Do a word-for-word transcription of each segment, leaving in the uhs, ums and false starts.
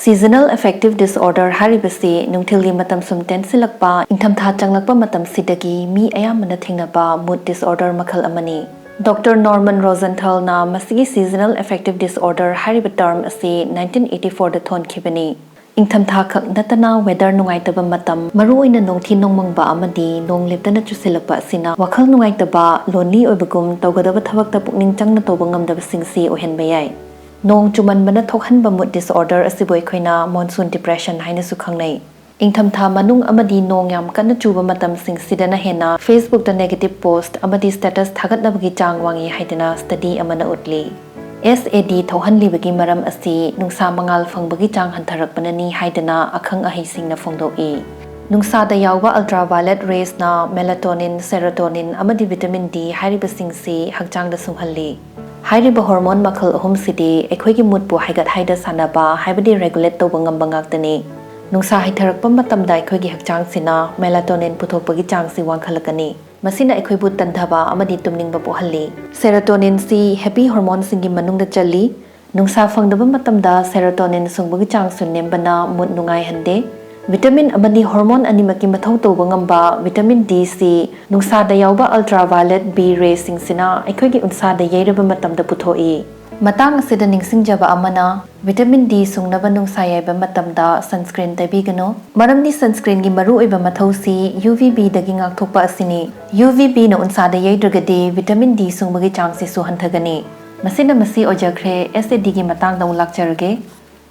Seasonal affective disorder ꯍꯥꯏꯔꯤꯕꯁꯤ ꯅꯨꯡꯊꯤꯜꯒꯤ ꯃꯇꯝ ꯁꯨꯝ ꯇꯦꯟꯁꯤꯜꯂꯛꯄ, ꯏꯪꯊꯝꯊꯥ ꯆꯪꯂꯛꯄ ꯃꯇꯝꯁꯤꯗꯒꯤ ꯃꯤ ꯑꯌꯥꯝꯕꯅ ꯊꯦꯡꯅꯕ mood disorder ꯃꯈꯜ ꯑꯃꯅꯤ꯫ ꯗꯣꯛꯇꯔ ꯅꯣꯔꯃꯟ ꯔꯣꯖꯦꯟꯊꯜꯅ ꯃꯁꯤꯒꯤ seasonal affective disorder ꯍꯥꯏꯔꯤꯕ term ꯑꯁꯤ nineteen eighty fourꯗ ꯊꯣꯟꯈꯤꯕꯅꯤ꯫ ꯏꯪꯊꯝꯊꯥ ꯈꯛ ꯅꯠꯇꯅ weather ꯅꯨꯡꯉꯥꯏꯇꯕ ꯃꯇꯝ, ꯃꯔꯨꯑꯣꯏꯅ ꯅꯣꯡꯊꯤ ꯅꯣꯡꯃꯪꯕ ꯑꯃꯗꯤ ꯅꯣꯡ ꯂꯦꯞꯇꯅ ꯆꯨꯁꯤꯜꯂꯛꯄ ꯑꯁꯤꯅ ꯋꯥꯈꯜ ꯅꯨꯡꯉꯥꯏꯇꯕ, lonely ꯑꯣꯏꯕꯒꯨꯝ, ꯇꯧꯒꯗꯕ ꯊꯕꯛꯇ ꯄꯨꯛꯅꯤꯡ ꯆꯪꯅ ꯇꯧꯕ ꯉꯝꯗꯕꯁꯤꯡꯁꯤ ꯑꯣꯏꯍꯟꯕ ꯌꯥꯏ꯫ ꯅꯣꯡ ꯆꯨꯃꯟꯕꯅ ꯊꯣꯛꯍꯟꯕ mood disorder ꯑꯁꯤꯕꯨ ꯑꯩꯈꯣꯏꯅ monsoon depression ꯍꯥꯏꯅꯁꯨ ꯈꯪꯅꯩ꯫ ꯏꯪꯊꯝꯊꯥ ꯃꯅꯨꯡ ꯑꯃꯗꯤ ꯅꯣꯡ ꯌꯥꯝ ꯀꯟꯅ ꯆꯨꯕ ꯃꯇꯝꯁꯤꯡꯁꯤꯗꯅ ꯍꯦꯟꯅ Facebookꯇ negative post ꯑꯃꯗꯤ status ꯊꯥꯒꯠꯅꯕꯒꯤ ꯆꯥꯡ ꯋꯥꯡꯏ ꯍꯥꯏꯗꯅ study ꯑꯃꯅ ꯎꯠꯂꯤ꯫ SAD ꯊꯣꯛꯍꯜꯂꯤꯕꯒꯤ ꯃꯔꯝ ꯑꯁꯤ ꯅꯨꯡꯁꯥ ꯃꯉꯥꯜ ꯐꯪꯕꯒꯤ ꯆꯥꯡ ꯍꯟꯊꯔꯛꯄꯅꯅꯤ ꯍꯥꯏꯗꯅ ꯑꯈꯪ ꯑꯍꯩꯁꯤꯡꯅ ꯐꯣꯡꯗꯣꯛꯏ꯫ ꯅꯨꯡꯁꯥꯗ ꯌꯥꯎꯕ ultraviolet raysꯅ melatonin, serotonin ꯑꯃꯗꯤ vitamin D ꯍꯥꯏꯔꯤꯕꯁꯤꯡꯁꯤ ꯍꯛꯆꯥꯡꯗ ꯁꯨꯡꯍꯜꯂꯤ꯫ ꯍꯥꯏꯔꯤꯕ hormone ꯃꯈꯜ ꯑꯍꯨꯝꯁꯤꯗꯤ ꯑꯩꯈꯣꯏꯒꯤ moodꯄꯨ ꯍꯥꯏꯒꯠ ꯍꯥꯏꯗ ꯁꯥꯟꯅꯕ, ꯍꯥꯏꯕꯗꯤ regulate ꯇꯧꯕ ꯉꯝꯕ ꯉꯥꯛꯇꯅꯤ꯫ ꯅꯨꯡꯁꯥ ꯍꯩꯊꯔꯛꯄ ꯃꯇꯝꯗ ꯑꯩꯈꯣꯏꯒꯤ ꯍꯛꯆꯥꯡꯁꯤꯅ melatonin ꯄꯨꯊꯣꯛꯄꯒꯤ ꯆꯥꯡꯁꯤ ꯋꯥꯡꯈꯠꯂꯛꯀꯅꯤ꯫ ꯃꯁꯤꯅ ꯑꯩꯈꯣꯏꯕꯨ ꯇꯟꯊꯕ ꯑꯃꯗꯤ ꯇꯨꯝꯅꯤꯡꯕ ꯄꯣꯛꯍꯜꯂꯤ꯫ Serotoninꯁꯤ happy hormoneꯁꯤꯡꯒꯤ ꯃꯅꯨꯡꯗ ꯆꯜꯂꯤ꯫ ꯅꯨꯡꯁꯥ ꯐꯪꯗꯕ ꯃꯇꯝꯗ serotonin ꯁꯨꯡꯕꯒꯤ ꯆꯥꯡꯁꯨ ꯅꯦꯝꯕꯅ mood ꯅꯨꯡꯉꯥꯏꯍꯟꯗꯦ꯫ Vitamin ꯑꯃꯗꯤ hormone ꯑꯅꯤꯃꯛꯀꯤ ꯃꯊꯧ ꯇꯧꯕ ꯉꯝꯕ vitamin Dꯁꯤ ꯅꯨꯡꯁꯥꯗ ꯌꯥꯎꯕ ultraviolet B rayꯁꯤꯡꯁꯤꯅ ꯑꯩꯈꯣꯏꯒꯤ ꯎꯟꯁꯥꯗ ꯌꯩꯔꯕ ꯃꯇꯝꯗ ꯄꯨꯊꯣꯛꯏ꯫ ꯃꯇꯥꯡ ꯑꯁꯤꯗ ꯅꯤꯡꯁꯤꯡꯖꯕ ꯑꯃꯅ, vitamin D ꯁꯨꯡꯅꯕ ꯅꯨꯡꯁꯥ ꯌꯥꯏꯕ ꯃꯇꯝꯗ sunscreen ꯇꯩꯕꯤꯒꯅꯨ, ꯃꯔꯝꯗꯤ sunscreenꯒꯤ ꯃꯔꯨꯑꯣꯏꯕ ꯃꯊꯧꯁꯤ UVBꯗꯒꯤ ꯉꯥꯛꯊꯣꯛꯄ ꯑꯁꯤꯅꯤ꯫ UVBꯅ ꯎꯟꯁꯥꯗ ꯌꯩꯗ꯭ꯔꯒꯗꯤ vitamin D ꯁꯨꯡꯕꯒꯤ ꯆꯥꯡꯁꯤꯁꯨ ꯍꯟꯊꯒꯅꯤ꯫ ꯃꯁꯤꯅ ꯃꯁꯤ ꯑꯣꯏꯖꯈ꯭ꯔꯦ꯫ SADꯒꯤ ꯃꯇꯥꯡꯗ ꯑꯃꯨꯛ ꯂꯥꯛꯆꯔꯒꯦ꯫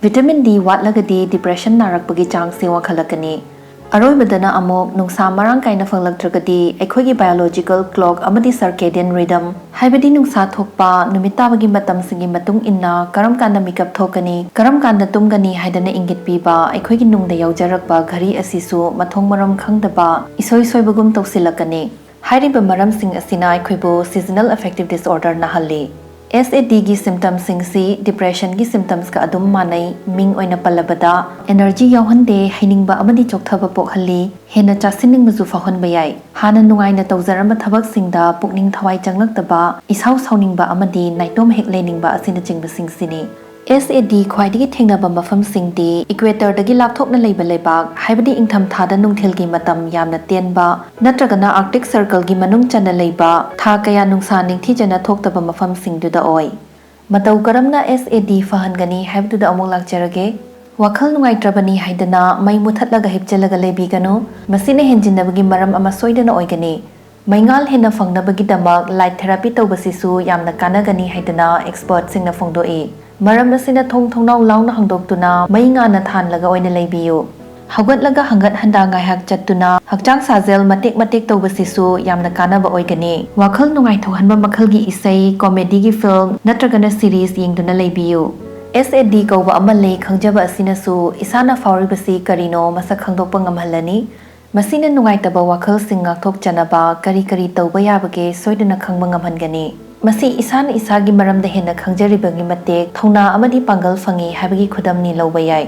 Vitamin D ꯋꯥꯠꯂꯒꯗꯤ depression ꯅꯥꯔꯛꯄꯒꯤ ꯆꯥꯡꯁꯤ ꯋꯥꯡꯈꯠꯂꯛꯀꯅꯤ꯫ ꯑꯔꯣꯏꯕꯗꯅ ꯑꯃꯨꯛ ꯅꯨꯡꯁꯥ ꯃꯔꯥꯡ ꯀꯥꯏꯅ ꯐꯪꯂꯛꯇ꯭ꯔꯒꯗꯤ ꯑꯩꯈꯣꯏꯒꯤ biological clock ꯑꯃꯗꯤ circadian rhythm, ꯍꯥꯏꯕꯗꯤ ꯅꯨꯡꯁꯥ ꯊꯣꯛꯄ, ꯅꯨꯃꯤꯠ ꯇꯥꯕꯒꯤ ꯃꯇꯝꯁꯤꯡꯒꯤ ꯃꯇꯨꯡ ꯏꯟꯅ ꯀꯔꯝ ꯀꯥꯟꯗ ꯃꯤꯀꯞ ꯊꯣꯛꯀꯅꯤ, ꯀꯔꯝ ꯀꯥꯟꯗ ꯇꯨꯝꯒꯅꯤ ꯍꯥꯏꯗꯅ ꯏꯪꯒꯤꯠ ꯄꯤꯕ ꯑꯩꯈꯣꯏꯒꯤ ꯅꯨꯡꯗ ꯌꯥꯎꯖꯔꯛꯄ ꯘꯔꯤ ꯑꯁꯤꯁꯨ ꯃꯊꯣꯡ ꯃꯔꯝ ꯈꯪꯗꯕ, ꯏꯁꯣꯏ ꯁꯣꯏꯕꯒꯨꯝ ꯇꯧꯁꯤꯜꯂꯛꯀꯅꯤ꯫ ꯍꯥꯏꯔꯤꯕ ꯃꯔꯝꯁꯤꯡ ꯑꯁꯤꯅ ꯑꯩꯈꯣꯏꯕꯨ seasonal affective disorder ꯅꯥꯍꯜꯂꯤ꯫ SADꯒꯤ symptomꯁꯤꯡꯁꯤ depressionꯒꯤ symptomsꯀ ꯑꯗꯨꯝ ꯃꯥꯟꯅꯩ꯫ ꯃꯤꯡ ꯑꯣꯏꯅ ꯄꯜꯂꯕꯗ, energy ꯌꯥꯎꯍꯟꯗꯦ, ꯍꯩꯅꯤꯡꯕ ꯑꯃꯗꯤ ꯆꯣꯛꯊꯕ ꯄꯣꯛꯍꯜꯂꯤ, ꯍꯦꯟꯅ ꯆꯥꯁꯤꯟꯅꯤꯡꯕꯁꯨ ꯐꯥꯎꯍꯟꯕ ꯌꯥꯏ꯫ ꯍꯥꯟꯅ ꯅꯨꯡꯉꯥꯏꯅ ꯇꯧꯖꯔꯝꯕ ꯊꯕꯛꯁꯤꯡꯗ ꯄꯨꯛꯅꯤꯡ ꯊꯋꯥꯏ ꯆꯪꯂꯛꯇꯕ, ꯏꯁꯥꯎ ꯁꯥꯎꯅꯤꯡꯕ ꯑꯃꯗꯤ ꯅꯥꯏꯇꯣꯝ ꯍꯦꯛ ꯂꯩꯅꯤꯡꯕ ꯑꯁꯤꯅꯆꯤꯡꯕꯁꯤꯡꯁꯤꯅꯤ꯫ SAD ꯈ꯭ꯋꯥꯏꯗꯒꯤ ꯊꯦꯡꯅꯕ ꯃꯐꯝꯁꯤꯡꯗꯤ ꯏꯀ꯭ꯋꯦꯇꯔꯗꯒꯤ ꯂꯥꯞꯊꯣꯛꯅ ꯂꯩꯕ ꯂꯩꯕꯥꯛ, ꯍꯥꯏꯕꯗꯤ ꯏꯪꯊꯝꯊꯥꯗ ꯅꯨꯡꯊꯤꯜꯒꯤ ꯃꯇꯝ ꯌꯥꯝꯅ ꯇꯦꯟꯕ ꯅꯠꯇ꯭ꯔꯒꯅ Arctic Circleꯒꯤ ꯃꯅꯨꯡ ꯆꯟꯅ ꯂꯩꯕ, ꯊꯥ ꯀꯌꯥ ꯅꯨꯡꯁꯥ ꯅꯤꯡꯊꯤꯖꯅ ꯊꯣꯛꯇꯕ ꯃꯐꯝꯁꯤꯡꯗꯨꯗ ꯑꯣꯏ꯫ ꯃꯇꯧ ꯀꯔꯝꯅ SAD ꯐꯍꯟꯒꯅꯤ ꯍꯥꯏꯕꯗꯨꯗ ꯑꯃꯨꯛ ꯂꯥꯛꯆꯔꯒꯦ꯫ ꯋꯥꯈꯜ ꯅꯨꯡꯉꯥꯏꯇ꯭ꯔꯕꯅꯤ ꯍꯥꯏꯗꯅ ꯃꯩ ꯃꯨꯊꯠꯂꯒ ꯍꯤꯞꯆꯜꯂꯒ ꯂꯩꯕꯤꯒꯅꯨ꯫ ꯃꯁꯤꯅ ꯍꯦꯟꯖꯤꯟꯅꯕꯒꯤ ꯃꯔꯝ ꯑꯃ ꯁꯣꯏꯗꯅ ꯑꯣꯏꯒꯅꯤ꯫ ꯃꯩꯉꯥꯜ ꯍꯦꯟꯅ ꯐꯪꯅꯕꯒꯤꯗꯃꯛ light therapy ꯇꯧꯕꯁꯤꯁꯨ ꯌꯥꯝꯅ ꯀꯥꯟꯅꯒꯅꯤ ꯍꯥꯏꯗꯅ expertꯁꯤꯡꯅ ꯐꯣꯡꯗꯣꯛꯏ꯫ ꯃꯔꯝ ꯑꯁꯤꯅ ꯊꯣꯡ ꯊꯣꯡꯅꯥꯎ ꯂꯥꯎꯅ ꯍꯥꯡꯗꯣꯛꯇꯨꯅ ꯃꯩ ꯉꯥꯟꯅ ꯊꯥꯟꯂꯒ ꯑꯣꯏꯅ ꯂꯩꯕꯤꯌꯨ꯫ ꯍꯧꯒꯠꯂꯒ ꯍꯪꯒꯠ ꯍꯟꯗꯥ ꯉꯥꯏꯍꯥꯛ ꯆꯠꯇꯨꯅ ꯍꯛꯆꯥꯡ ꯁꯥꯖꯦꯜ ꯃꯇꯦꯛ ꯃꯇꯦꯛ ꯇꯧꯕꯁꯤꯁꯨ ꯌꯥꯝꯅ ꯀꯥꯟꯅꯕ ꯑꯣꯏꯒꯅꯤ꯫ ꯋꯥꯈꯜ ꯅꯨꯡꯉꯥꯏꯊꯣꯛꯍꯟꯕ ꯃꯈꯜꯒꯤ ꯏꯁꯩ, comedyꯒꯤ film ꯅꯠꯇ꯭ꯔꯒꯅ series ꯌꯦꯡꯗꯨꯅ ꯂꯩꯕꯤꯌꯨ꯫ SAD ꯀꯧꯕ ꯑꯃ ꯂꯩ ꯈꯪꯖꯕ ꯑꯁꯤꯅꯁꯨ ꯏꯁꯥꯅ ꯐꯥꯎꯔꯤꯕꯁꯤ ꯀꯔꯤꯅꯣ ꯃꯁꯛ ꯈꯪꯗꯣꯛꯄ ꯉꯝꯍꯜꯂꯅꯤ꯫ ꯃꯁꯤꯅ ꯅꯨꯡꯉꯥꯏꯇꯕ ꯋꯥꯈꯜꯁꯤꯡ ꯉꯥꯛꯊꯣꯛꯆꯅꯕ ꯀꯔꯤ ꯀꯔꯤ ꯇꯧꯕ ꯌꯥꯕꯒꯦ ꯁꯣꯏꯗꯅ ꯈꯪꯕ ꯉꯝꯍꯟꯒꯅꯤ꯫ ꯃꯁꯤ ꯏꯁꯥꯅ ꯏꯁꯥꯒꯤ ꯃꯔꯝꯗ ꯍꯦꯟꯅ ꯈꯪꯖꯔꯤꯕꯒꯤ ꯃꯇꯤꯛ ꯊꯧꯅꯥ ꯑꯃꯗꯤ ꯄꯥꯡꯒꯜ ꯐꯪꯏ ꯍꯥꯏꯕꯒꯤ ꯈꯨꯗꯝꯅꯤ ꯂꯧꯕ ꯌꯥꯏ꯫